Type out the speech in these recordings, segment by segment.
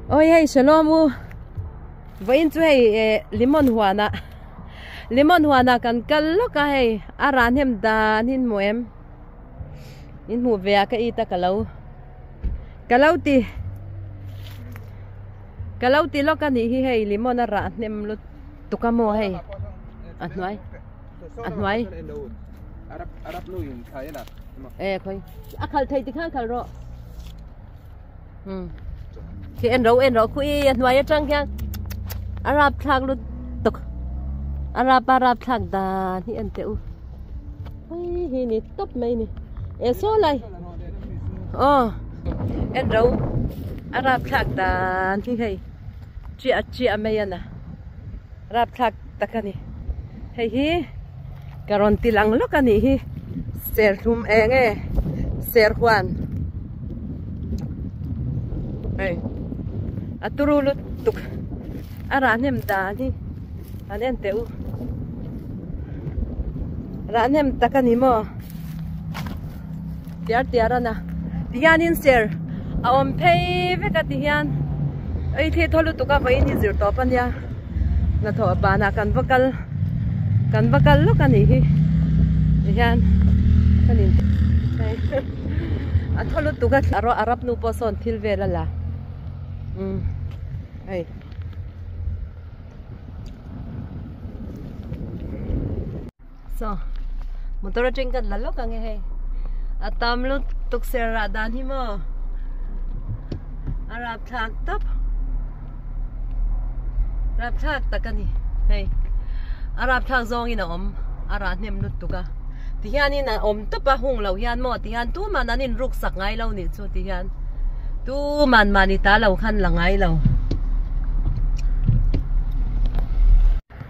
Oi hei shalom u vawiin chu hei eh lemon huanah lemon huanah kan kal lawk a hei a rah hnem dan hi in hmu em in hmuh ve ah ka it a ka lo ka lo ti ka lo ti lawk a nih hi hei lemon a rah hnem lutuk a maw hei a hnuai a hnuai e khawi a khalh thei tikhan khalh rawh. Khi en ro en ro khu i a hnuai atang khian a rap thlak lut tuk a rap a rap thlak dan hi en teh u hei hi ni tawp mai ni e saw lai aw en ro a rap thlak dan hi hei chiah chiah mai a na rap thlak tak a ni hei hi ka rawn ti lang lawk a nih hi serthlum eng e serhuan hei a turu lutuk a rah hnem dan hi an en teh u rah hnem tak a ni maw tiar tiar a na tihianin ser a awm phei vek a tihian ei thli thaw lutuk a vawiin hi zir tawp a nia hnathawh banah kan va kal kan va kal lawk a nih hi tihian kan in a thaw lutuk a a rap nu pawh sawn thil vel a la umm hei. Saw motor atang kan la lawk ang e hei a tam lutuk ser rah dan hi maw a rap thlak tawp rap thlak tak a ni hei a rap thlak zawng in a awm a rah hnem lutuk a ti hian in a awm tawp a hung loh hian maw ti hian tuman an in ruk sak ngai lo nih chu ti hian tuman mahni ta lo khan la ngai lo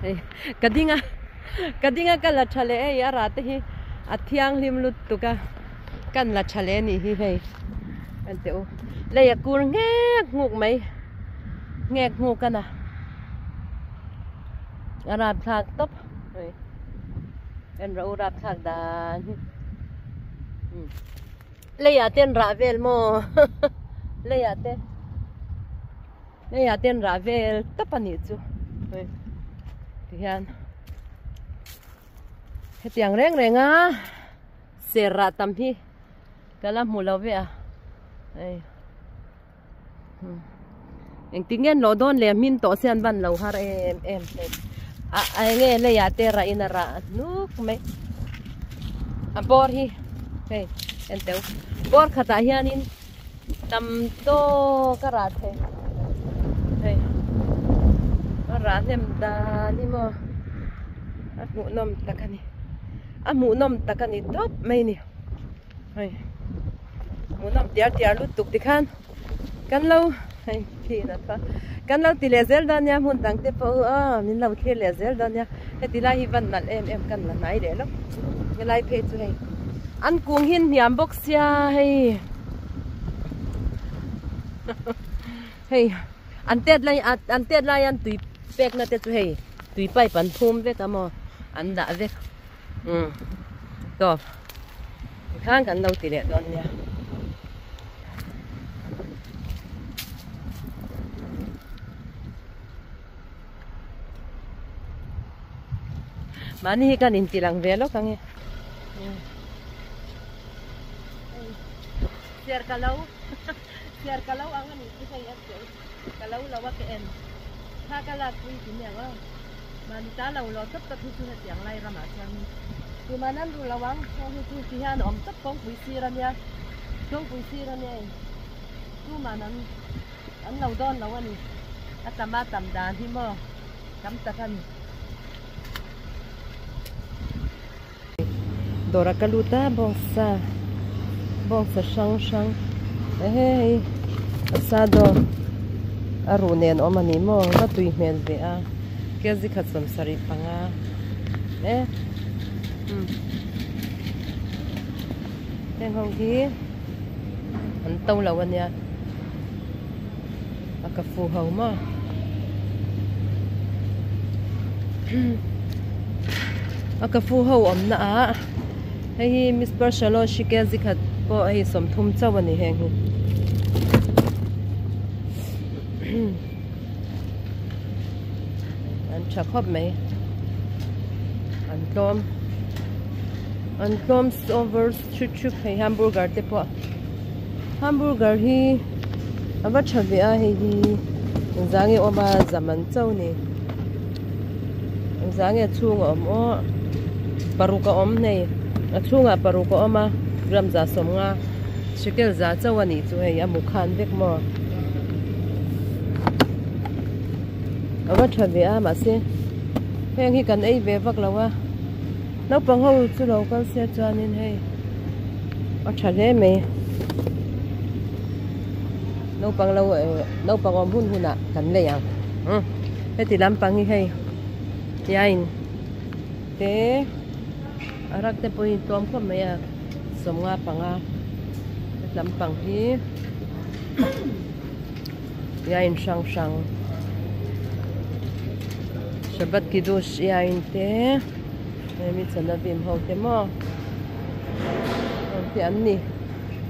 hei ka ding a. Ka ding a ka la tha leh hei a rah te hi a thianghlim lutuk a kan la tha leh a nih hi hei en teh u lei a kur nghek nghuk mai nghek nghuk a na a rap thlak tawp hei en rawh u rap thlak dan hi leiah te an rah vel maw leiah te. Hei ah te an rah vel tawp a nih chu hei tihian hetiang reng reng a ser rah tam hi ka la hmu lo ve a hei engtin nge an lawh dawn le hmin tawh se an ban lo har em em hei a eng nge lei ah te rah in a rah hnuk mai a bawr hi hei en teuh bawr khatah hianin. Tam tawk a rah thei hei a rah hnem dan hi maw a hmuhnawm tak a ni a hmuhnawm tak a ni tawp mai a ni hei hmuhnawm tiar tiar lutuk tikhan kan lo hei khi in a tha kan lo ti leh zel dawn nia hmun dang te pawh aw min lo thlir leh zel dawn nia heti lai hi van nalh em em kan la hnai leh lawk helai phei chu hei an kung hi an hniam bawk sia hei hei an tet lai an tet lai an tui pek na te chu hei tui pipe an phum vek a maw an dah vek um tawp tikhan kan lo ti leh dawn nia. Mahni hi kan inti lang ve lawk ang e. Siar ka lo siar ka lo ang a nih chu hei a cheu ka lo lo a ka en thla ka lak pui ti nia aw mahni ta lo lo tawp tawp hi chu hetiang lai ramah chuanin tuman an ru lo ang heng hi chu ti hian a awm tawp kawngpui sir a nia kawngpui sir a nia hei tuman an an lo dawn lo a ni a tam a tam dan hi maw tam tak a ni. Dawrah ka lut a bawngsa bawngsa hrang hrang hei asado a ruh nen awm a ni maw va tui hmel ve a kg khat sawmsarih panga e heng ho hi an to lo a nia a ka fu ho maw. A ka fu ho awmna ah hei hi Mister Shallow Shike zikhat pawh hei sawmthum chauh a ni heng hi. Tha khawp mai. An tlawm. An tlawm over chut chut hei hamburger te pawh. Hamburger hi a va tha ve a hei hi engzah nge awm a zam an cho ni. Engzah nge a chhung a awm aw paruk a awm hei a chhungah paruk a awm a gram za sawmnga shekel za cho a nih chu hei a mu khan vek maw. A va tha ve a mahse heng hi kan ei ve vak lo a naupang ho chu lo kal se chuanin hei a tha hle mai naupang lo eh naupang awm hun hunah kan lei ang heti lampang hi hei tiain te a rak te pawh hi tlawm khawp mai a sawmnga panga lampang hi. Ia in hrang hrang Shabbat Kiddush ia in te hemi chana bim ho te maw te an ni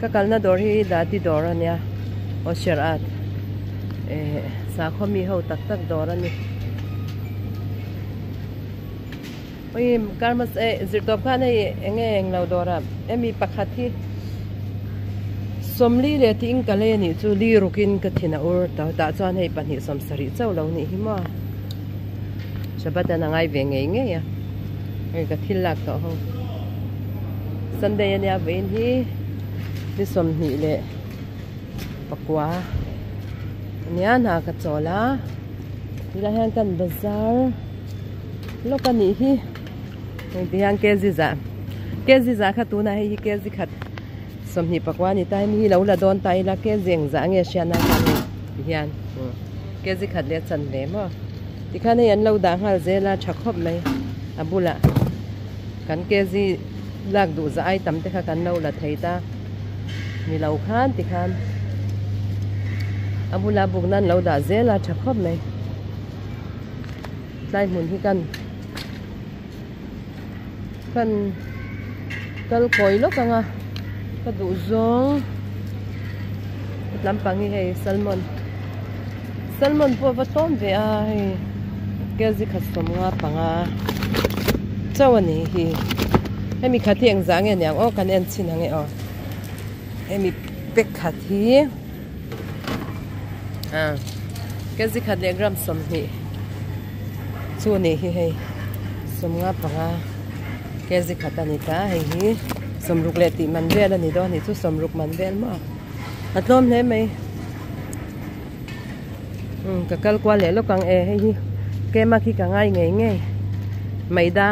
ka kalna dawr hi dati dawr a nia Osher at eh sakhaw mi ho tak tak dawr a ni ui karmas eh zirtawp khan hei eng nge englo dawr ah hemi pakhat hi sawmli leh tiin ka lei anih chu li rukin ka thin a ur ta tah chuan hei pahnih sawm sarih chauh lo nih hi maw Shabbat an a ngai ve ngei ngei a hei ka thil lak tawh ho Sunday ania vawiin hi ni sawmhnih leh pakua ania hna ka chawl a tilai hian kan bazar lawk a nih hi hei ti hian kg zah kg zah kha tunah hei hi kg khat sawmhnih pakua a ni ta hemi hi lo la dawn ta ila kg engzah nge hriatna khan hei ti hian kg khat leh a chan ve maw tikhan hei an lo dah nghal zel a tha khawp mai a bulah kan kg lak duh zah ai tam te kha kan lo la thei ta ni lo khan tikhan a bula buk nan lo dah zel a tha khawp mai. Tlai hmun hi kan kan kal kawi lawk ang a ka duh zawng lampang hi hei salmon salmon pawh a va tlawm ve a hei kg khat sawmnga panga chauh a ni hi hemi khat hi engzah nge niang aw kan en chhin ang e aw hemi pack khat hi. Ah kg khat leh gram 20 chu ni hi hei sawmnga panga kg khat a ni ta hei hi sawmruk leh tih man vel a ni dawn a nih chu sawmruk man vel maw a tlawm hle mai umm ka kal kual leh lawk ang e hei hi kem a khi ka ngai ngei ngei maida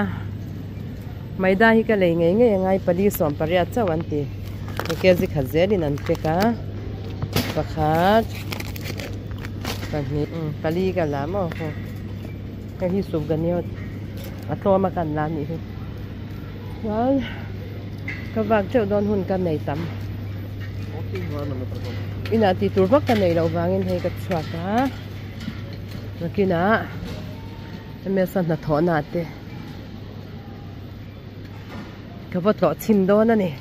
maida hi ka lei ngei ngei a ngai pali sawm pariat chauh an ti. Kg khat zelin an pack a pakhat pahnih pali ka la maw hei hi suk-ganiot a tlawm a kan la anih hi chuan ka vak teuh dawn hun ka nei tam inah tih tur vak ka neih loh vangin hei ka chhuak a nakinah ms a hnathawhna te. Ka va tlawh chhin dawn a ni.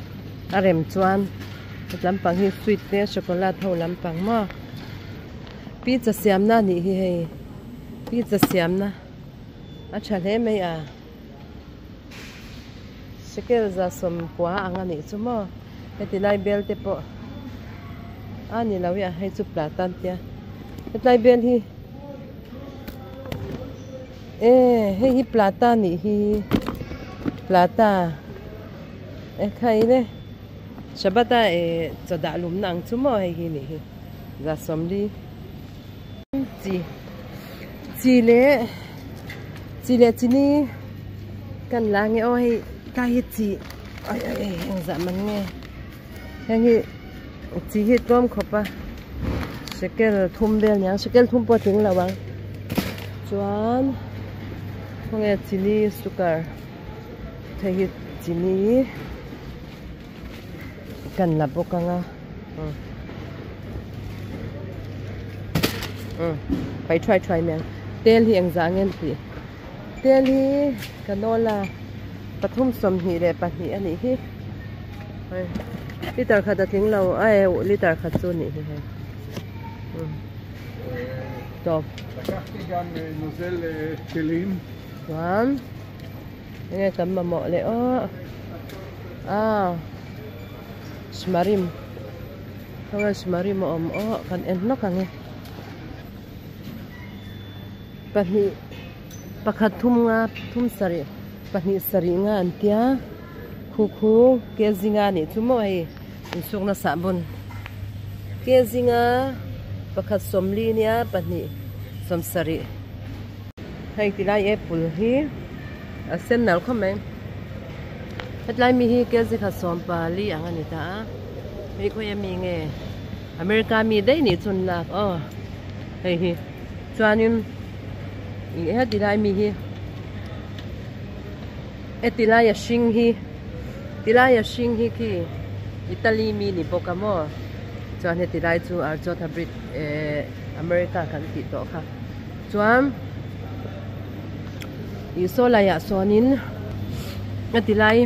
A rem chuan he lampang hi sweet te chocolate ho lampang maw. Pizza siamna a nih hi hei. Pizza siamna a tha hle mai a. Shekel za sawmkua ang a nih chu maw. Heti lai bel te pawh a ni lo i a hei chu plata an tia. Hetlai bel hi. E hei hi plata nih hi plata e khai le shabbat a e chaw dah lum na ang chu maw hei hi nih hi za sawmli chi chi leh chi leh chini kan la nge aw hei tlai hi chi ai ai ai engzah man nge heng hi chi hi tlawm khawp a shekel thum vel niang shekel thum pawh a tling lo ang chuan khawnge chini sugar hei hi chini kan la bawk ang a umm pai thuai thuai mai ang tel hi engzah nge an tih tel hi canola pathum 22 a nih hi. Hei liter khat a tling lo a e liter khat chu nih hi hei. Tawp. Chuan enge kan mamawh leh aw ah shmarim khawnge shmarim a awm aw kan en hlawk ang e pahnih pakhat thum nga thum sarih pahnih sarih nga an tia khu khu ke zinga anih chu maw hei insukna sahbawn ke zinga pakhat sawmli nia pahnih sawmsarih. Hei tilai apple hi a sen nalh khawp mai hetlai mi hi kg khat sawm pali ang a ni ta a hei khawi ami nge America mi daih nih chun lak aw hei hi chuanin ih heti lai mi hi heti lai a hring hi tilai a hring hi khi Italy mi ni bawk a maw chuan heti lai chu Arjot hybrid ehh America kan tih tawh kha. Chuan ih saw laiah sawnin a ti lai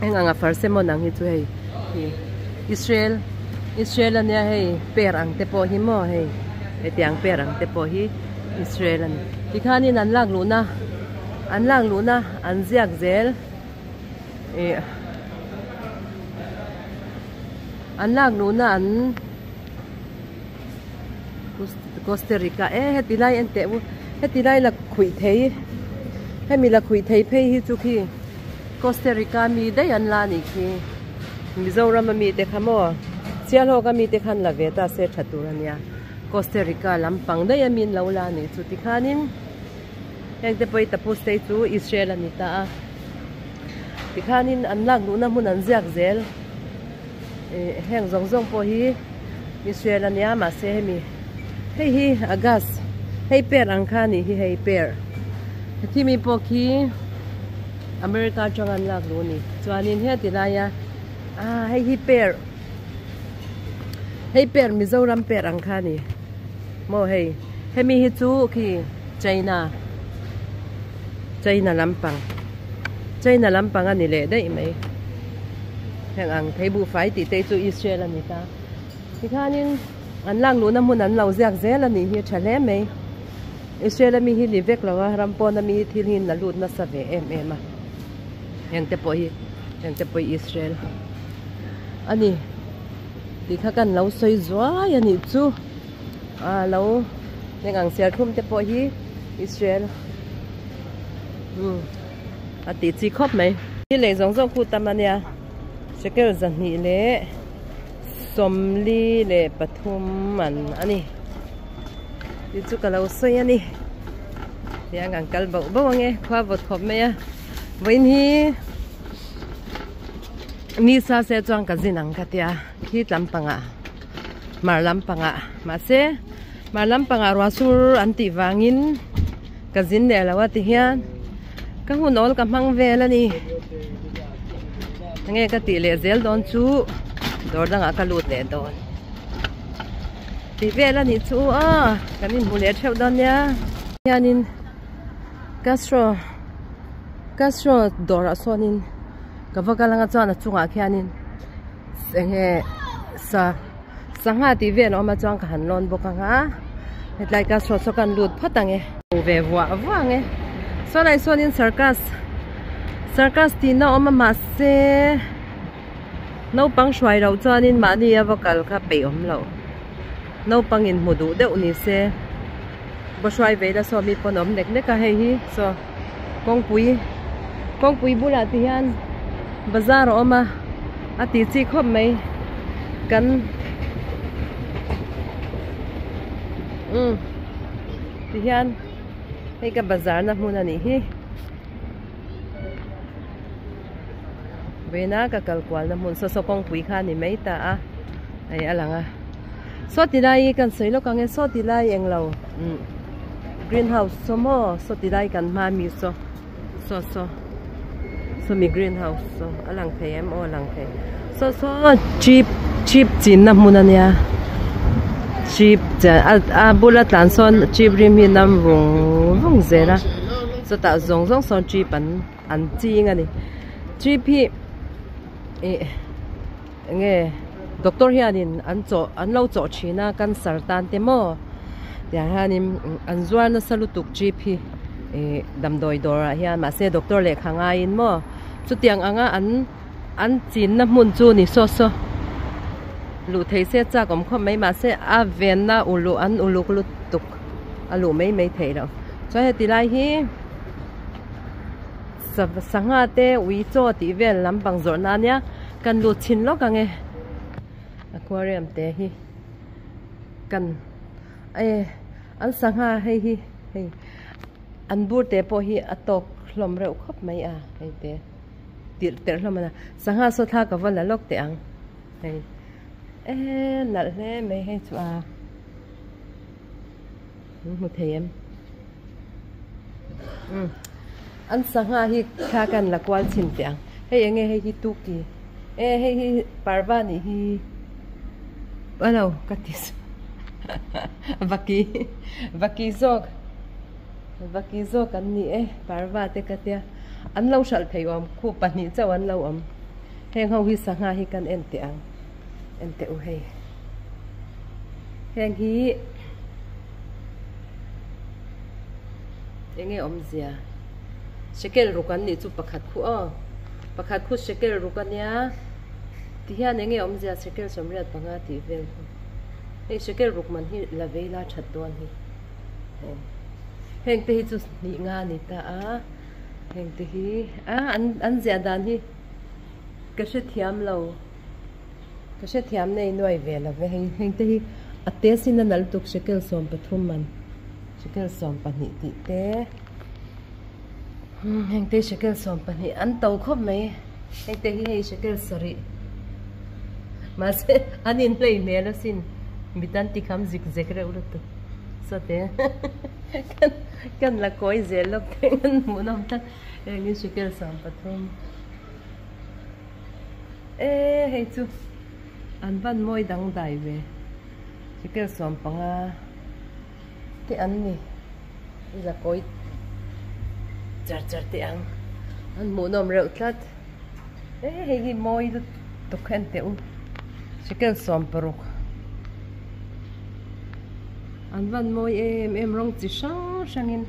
eng anga farsemon ang hi chu hei ih Israel Israel ania hei per ang te pawh hi maw hei hetiang per ang te pawh hi Israel a ni tikhanin an lak luhna an lak luhna an ziak zel ih an lak luhna an. Costa Rica e heti lai en teh u heti lai la khuih thei hemi la khuih thei phei hi chu khi Costa Rica mi daih an la anih khi Mizoram ami te kha maw Sialhawk ami te khan la ve ta se tha tur ania Costa Rica lampang daih ami an lo la anih chu tikhanin heng te pawh hi tapus te hi chu Israel ani ta a tikhanin an lak luhna hmun an ziak zel ih heng zawng zawng pawh hi. Israel ania mahse hemi hei hi a gas hei per ang kha anih hi hei per heti mi pawh khi America atang an lak luh ani chuanin heti laia ah hei hi per hei per Mizoram per ang kha ani maw hei hemi hi chu khi China China lampang China lampang ani leh daih mai. Heng ang thei buhfai tih te chu Israel a ni ta. Tikhanin an lak luhna hmun an lo ziak zel a nih hi a tha hle mai. Israel ami hi ni vek lo a, ram pawn ami hi thil hi in la lut nasa ve em em a. Heng te pawh hi, heng te pawh hi Israel a ni. Tih kha kan lo sawi zuai a nih chu. Ah lo heng ang serthlum te pawh hi Israel. Umm. A tih chi khawp mai. Hi lei zawng zawng khu tam ania shekel zahnih leh sawmli leh pathum an ani tih chu ka lo sawi ani tiang kan kal bauh bauh ange khua vawt khawp mai a vawiin hi ni sa se chuan ka zin ang ka tia khi tlampangah mar lampangah mahse mar lampangah ruah sur an tih vangin. Ka zin leh lo a ti hian ka hun awl ka hmang vel a ni enge ka tih leh zel dawn chu dawr dangah ka lut leh dawn tih vel a nih chu a kan inhmu leh theuh dawn nia hianin Castro Castro dawrah sawnin ka va kal anga chuan a chungah khianin enge sa. Sangha tih vel a awm a chuan ka han lawn bawk ang a hetlai ka saw saw kan lut phawt ang e. Ve vuah vuah ang e saw lai sawnin circus circus tihna a awm a mahse naupang hruai loh chuanin mahni a va kal kha peih awm loh naupang in hmu duh deuh ni se va hruai ve ila saw mi pawn a awm nek nek a hei hi saw kawngpui kawngpui bulah ti hian bazar a awm a a tih chi khawp mai kan umm ti hian hei ka bazar na hmun a nih hi vawiina ka kal kual na hmun saw saw kawngpui kha a ni mai ta a hei a lang a saw ti lai hi kan sawi lawk ang e saw ti lai englo umm greenhouse saw maw saw ti lai kan hma mi saw. Saw saw saw mi green house saw a lang thei em aw a lang thei saw saw jeep jeep chinna hmun a nia jeep a a bula tlan sawn jeep rim hi nam vung vung zel a chutah zawng zawng sawn jeep an an ching a ni jeep hi ih eng nge doctor hianin an chawh an lo chawh thin a cancer tan te maw. Tiang hianin an zuar nasa lutuk jeep hi ih damdawi dawrah hian mahse doctor lehkha ngaiin maw chutiang anga an an chinna hmun chu ni saw saw luh theih se chak awm khawp mai mahse a venna uluk an uluk lutuk a luh mai mai theih loh chuan heti lai hi sangha te ui chaw tih vel lampang zawrhna ania kan lut chhin lawk ang e aquarium te hi. Kan e an sangha hei hi hei an bur te pawh hi a tawk hlawm reuh khawp mai a hei te tirh terh hlawm a nia sangha saw thla ka va la lawk teh ang hei e nalh hle mai hei chu a an hmu thei em umm an sangha hi thla kan la kual chhin teh ang hei enge hei hi tuki e hei hi parva nih hi alo ka ti vaki vaki zawk vaki zawk an ni e parva te ka tia an lo hralh thei awm khu pahnih chauh an lo awm heng ho hi sangha hi kan en teh ang. En teh u hei. Heng hi enge awmzia shekel ruk an nih chu pakhat khu aw pakhat khu shekel ruk ania ti hian enge awmzia shekel 85 tih vel khu hei shekel ruk man hi la vei la that dawn hi heng te hi chu hnih nga a ni ta a heng te hi a an ziah dan hi ka hrethiam lo. Ka hrethiam nei nuai ve lo ve hei heng te hi a te sin a nal tuk shekel 13 man shekel 12 tih te heng te shekel 12 an to khawp mai heng te hi hei shekel 7 mahse an in hlei hmel asin mit an ti kham zik zek reuh lutuk saw te kan la kawi zel lawk te an hmuh nawm tlat heng hi shekel 13. E hei chu an van mawi dang dai ve shekel 15 te an ni i la kawi char char teh ang an hmuh nawm reuh tlat e hei hi mawi lutuk en teh u shekel 60 an van mawi em em rawng chi hrang hrang in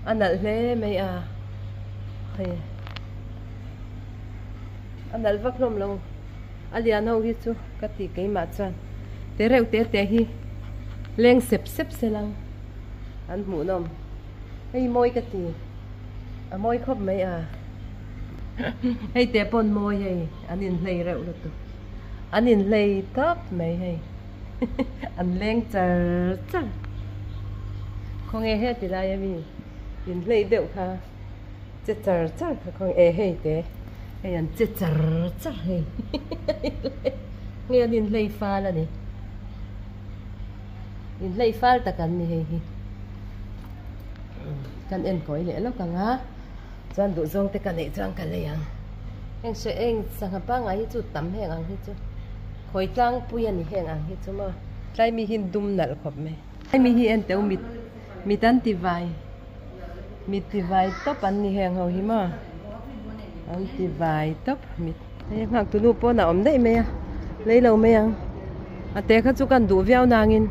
a nalh hle mai a hei. A nalh vak hlawm lo a lian ho hi chu ka ti keimah chuan te reuh te te hi leng sep sep se lang an hmuh nawm hei mawi ka ti a mawi khawp mai a hei te pawn mawi hei an inhlei reuh lutuk an inhlei tawp mai hei an leng char char khawnge heti lai ami inhlei deuh kha. Che char char kha khaw e hei te hei an che char char hei nge an inhlei fal a ni inhlei fal tak an ni hei hi kan en kawi leh lawk ang a chuan duh zawng te ka neih chuan ka lei ang heng hre eng sangha pangngai hi chu tam heng ang hi chu khawi tlangpui a ni heng ang hi chu maw tlai mi hi dum nalh khawp mai tlai mi hi en teuh mit mit an ti vai. Mi ti vai tawp an ni heng ho hi maw an ti vai tawp mi hei nghak tu nu pawn a awm daih mai a lei lo mai ang a te kha chu kan duh viau nangin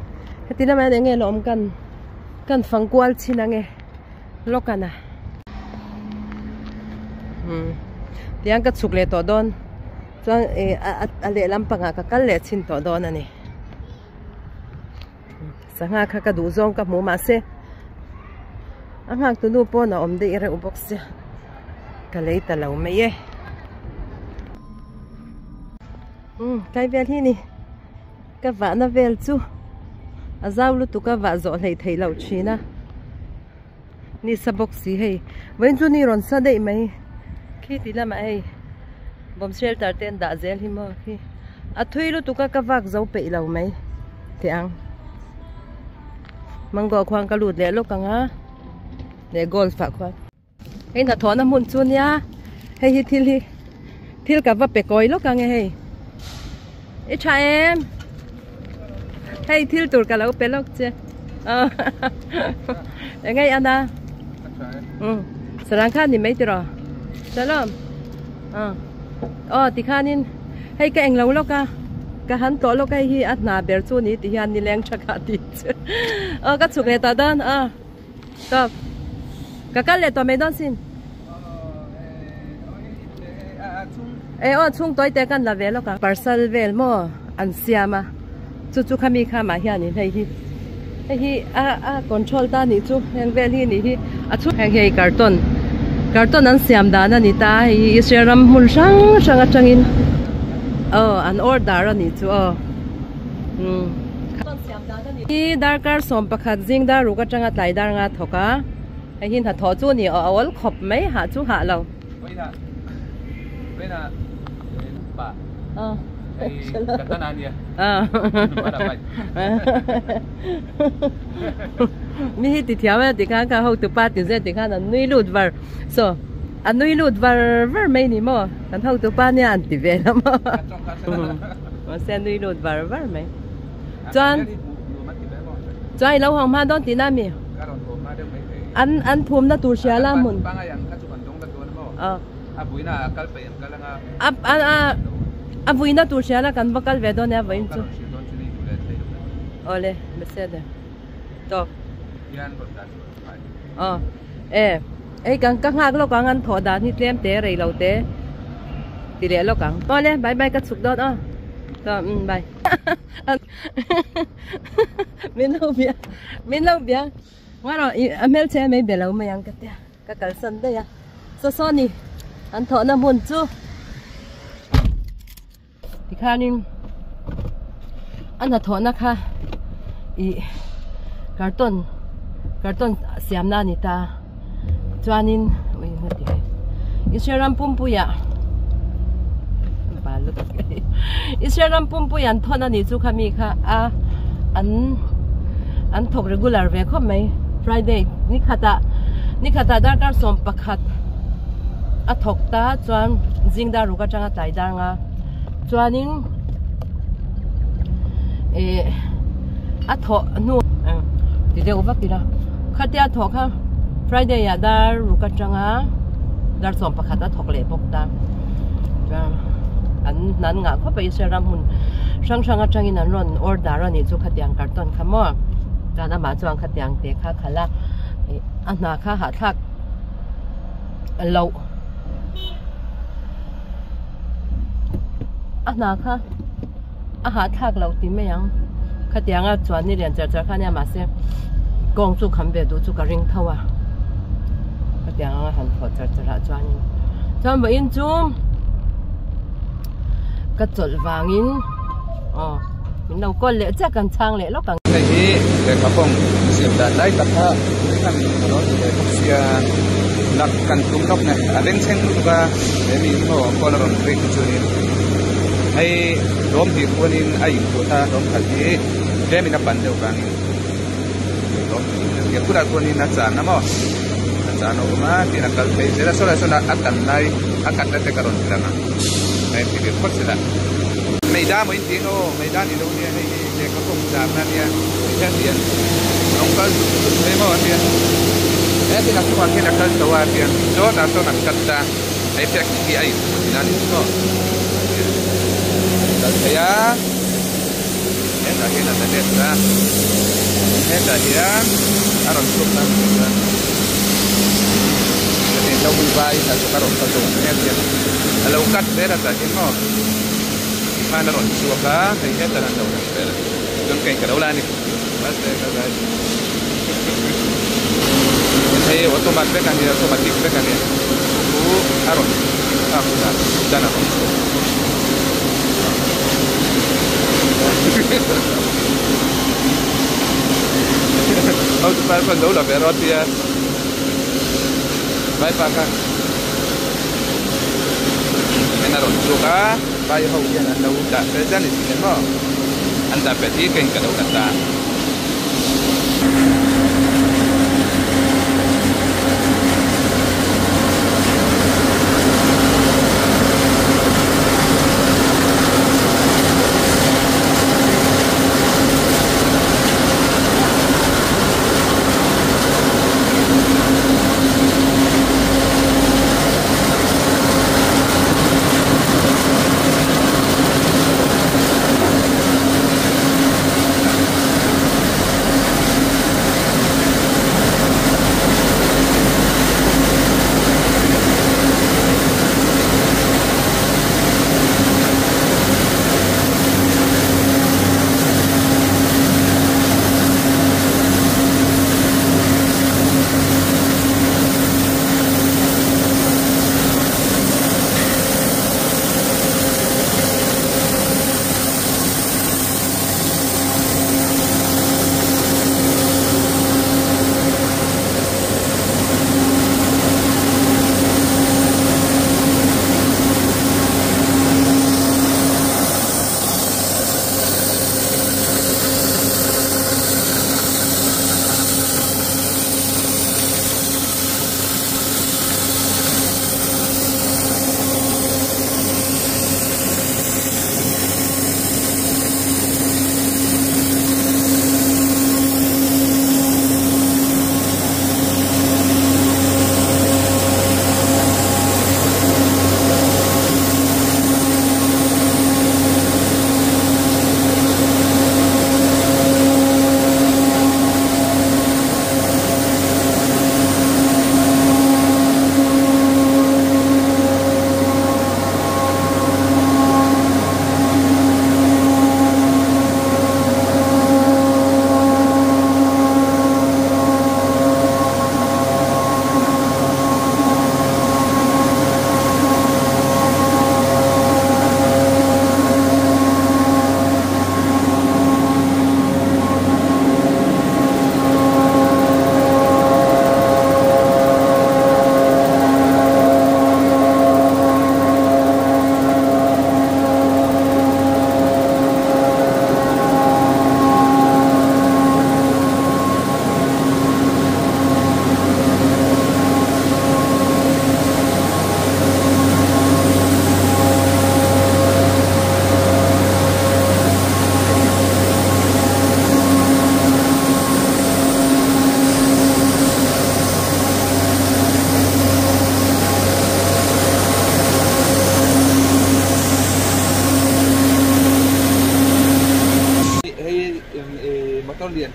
heti lamah hian eng nge la awm kan kan fang kual chin ang e lawk ana umm tiang ka chhuk leh tawh dawn chuan ih a lehlam pangah ka kal leh chin tawh dawn a ni. Sangha kha ka duh zawng ka hmu mahse a nghak tu nu pawn a awm daih reuh bawk sia ka lei ta lo mai e umm tlai vel hi ni ka vahna vel chu a zau lutuk a vah zawh hleih theih loh thin a ni sa bawk si hei vawiin chu ni rawn sa daih mai khi ti lamah hei bomb shelter te an dah zel hi maw khi a thui lutuk a ka vak zo peih lo mai teh ang mango khuan ka lut leh lawk ang a leh golf ah khuan hei hnathawhna hmun chu nia hei hi thil hi thil ka va pe kawi lawk ang e hei i tha em hei thil tur ka lo pe lawk che engei ana um sarang khan ni mai tiraw shalom aw tikhanin hei ka englo lawk a. Ka han tlawh lawk a hei hi a hna ber chu ni ti hian nileng tha kha tih chu aw ka chhuk leh tawh dawn aw stop ka kal leh tawh mai dawn sin e aw chhung tawi te kan la ve lawk ang parcel vel maw an siam a chu chu khami khamah hianin hei hi hei hi a a control ta nih chu heng vel hi nih hi a chhung heng hei carton carton an siam dan a ni ta hei hi Israel ram hmun hrang hrang atangin aw an order a nih chu aw umm hi darkar sawm pakhat zing dar ruk atanga tlai dar nga thawk a hei hi hnathawh chu a ni aw a awl khawp mai hah chu hah lo. Mi hi ti thiam a ti khan kha hotu pa ti zet ti khan an nui lut var so a nui lut var var mai ni maw kan hotu pa nia an ti ve la maw mahse a nui lut var var mai chuan chuan i lo hawng hma dawn tihna mi an an phumna tur hria la hmun A vuina tur hria la kan va kal ve dawn e a vawiin chu. Awle Mercedes tawk. Aw e ei kan ka nghak lawk ang an thawh dan hi tlem te rei lo te ti leh lawk ang. Awle bye bye ka chhuk dawn aw. Tawk um bye. Min lo bia min lo bia. Ngarawh a hmelchhe mai be lo mai ang ka tia. Ka kalsan daih a, saw saw ni an thawhna hmun chu tikhanin a hnathawhna kha ih carton carton siamna a ni ta chuanin ui nga ti hei Israel ram pumpuiah bal lutuk Israel ram pumpui an thawn a nih chu kha mi kha a an an thawk regular ve khawp mai Friday ni khatah ni khatah darkar sawm pakhat a thawk ta chuan zing dar ruk atanga tlai dar nga chuanin eh a thawh hnu ti deuh vak ila khatia thawh kha Friday ah dar ruk atanga dar sawm pakhat a thawk leh bawk ta chuan an an ngah khawp a Israel ram hmun hrang hrang atangin an rawn order a nih chu khatiang carton kha maw chuan amah chuan khatiang te kha khalh a ih a hna kha hahthlak loh a hna kha a hahthlak loh ti mai ang khatianga chuan ni lian char char kha ania mahse kawng chu kham ve duh chu ka ring tho a khatiang anga han thawh char char ah chuanin chuan vawiin chu ka chawlh vangin aw min lo kawl leh chiah kan chhang leh lawk ang. Hei hi lehkha kawng siam dan lai tak kha kan lo ti ve bawk sia nak kan tum lawk nge a bengchheng lutuk a he mi hi maw call a rawn rik hi chuanin hei hlawm hnih khuanin a input a hlawm khat hi tlemin a pan deuh vangin hlawm hnih a tia bulah chuanin a chan a maw a chan a awm a tiin a kal phei zel a saw lai sawn a tan lai a kat na te ka rawn ti lang a a inti ve phawt zel a. Meida maw inti eng aw meida ni lo nia hei hi lehkha kawng charna nia ti hian ti an rawng kal zut zut mai maw a tia hetin a chungah khian a kal chho a tia chawtah sawn an cut a hei phek hi a inhmu tihna a ni chu maw kal thei a hetah hian a la let a hetah hian a rawn chhuk na a heti lo hun vai a rawn kal chho ang nia a lo cut zel a tah hian maw. Tikhan a rawn chhuak a, hei hetah an lo lang vel a, chuan kei ka lo la a ni. Mahse ka zai hei automat vek a nia, automatic vek a nia. Chu a rawn thlak hunah dan a rawn chhuak. Hotu pa chuan lo la ve rawh a ti a, vaipa kha. En a rawn chhuak a, vai ho hian an lo dah fel chiah a ni thin em aw, an dah fel hi keng ka lo la ta.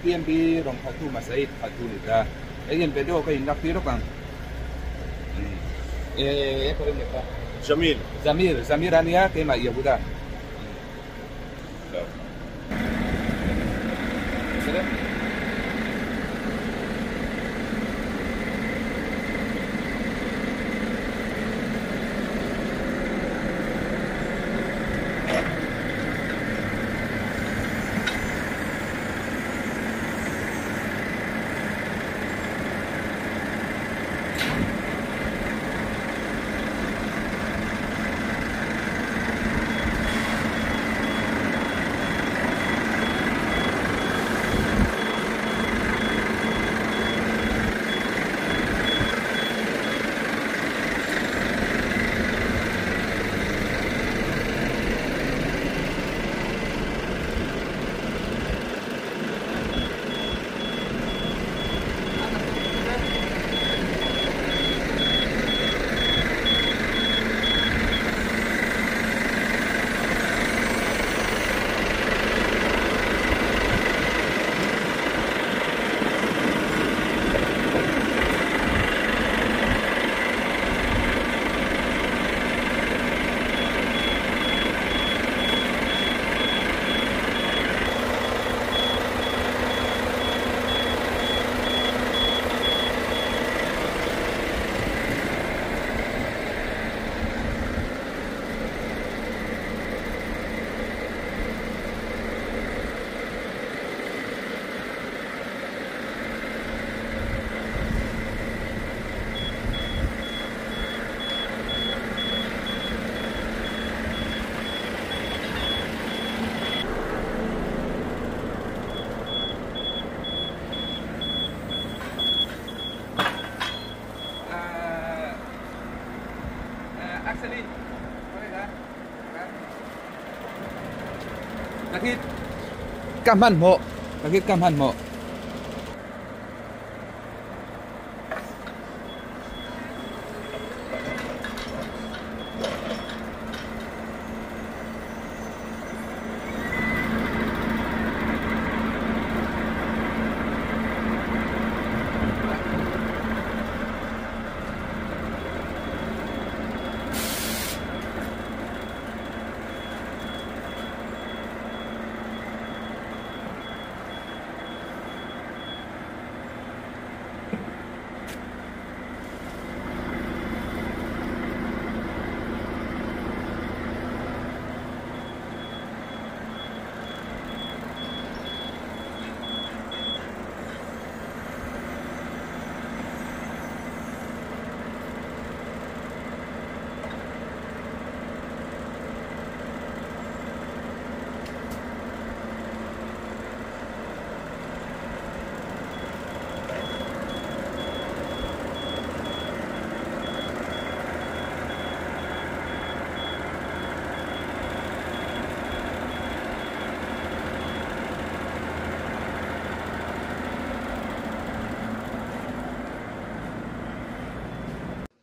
PMB rawn khalhtu Masaid khalhtu ni ta. Hei hian video ka inlak tir rawk ang. E kawr in ta. Zamir. Zamir, Zamir ania keimah Yehuda. Ka hmanhmawh ka hit ka hmanhmawh.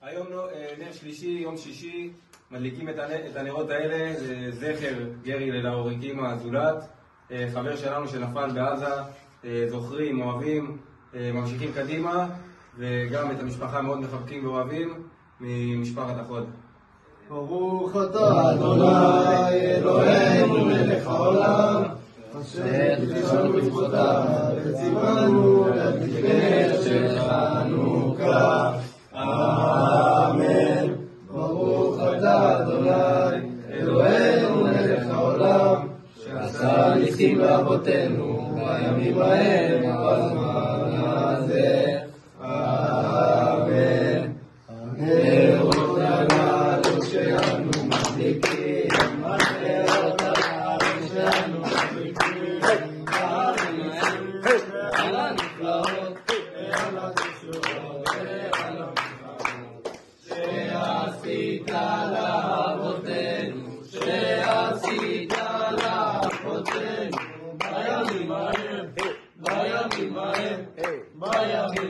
היום נר שלישי, יום שישי, מדליקים את הנרות האלה לזכר גרי ללאוריקימה הזולת, חבר שלנו שנפל בעזה, זוכרים, אוהבים, ממשיכים קדימה, וגם את המשפחה מאוד מחבקים ואוהבים ממשפחת החוד. ברוך אתה אדוני אלוהינו מלך העולם, אשר קידשנו במצוותיו וציוונו להדליק נר של חנוכה. אמן. ברוך אתה אדוני אלוהינו מלך העולם, שעשה ניסים לאבותינו בימים ההם ובזמן הזה. אמן. הנרות הללו שאנו מדליקים, הנרות הללו שאנו מדליקים, על הניסים ועל הנפלאות ועל התשועות ועל המלחמות שעשית לאבותינו, שעשית לאבותינו, בימים ההם, בימים ההם, בימים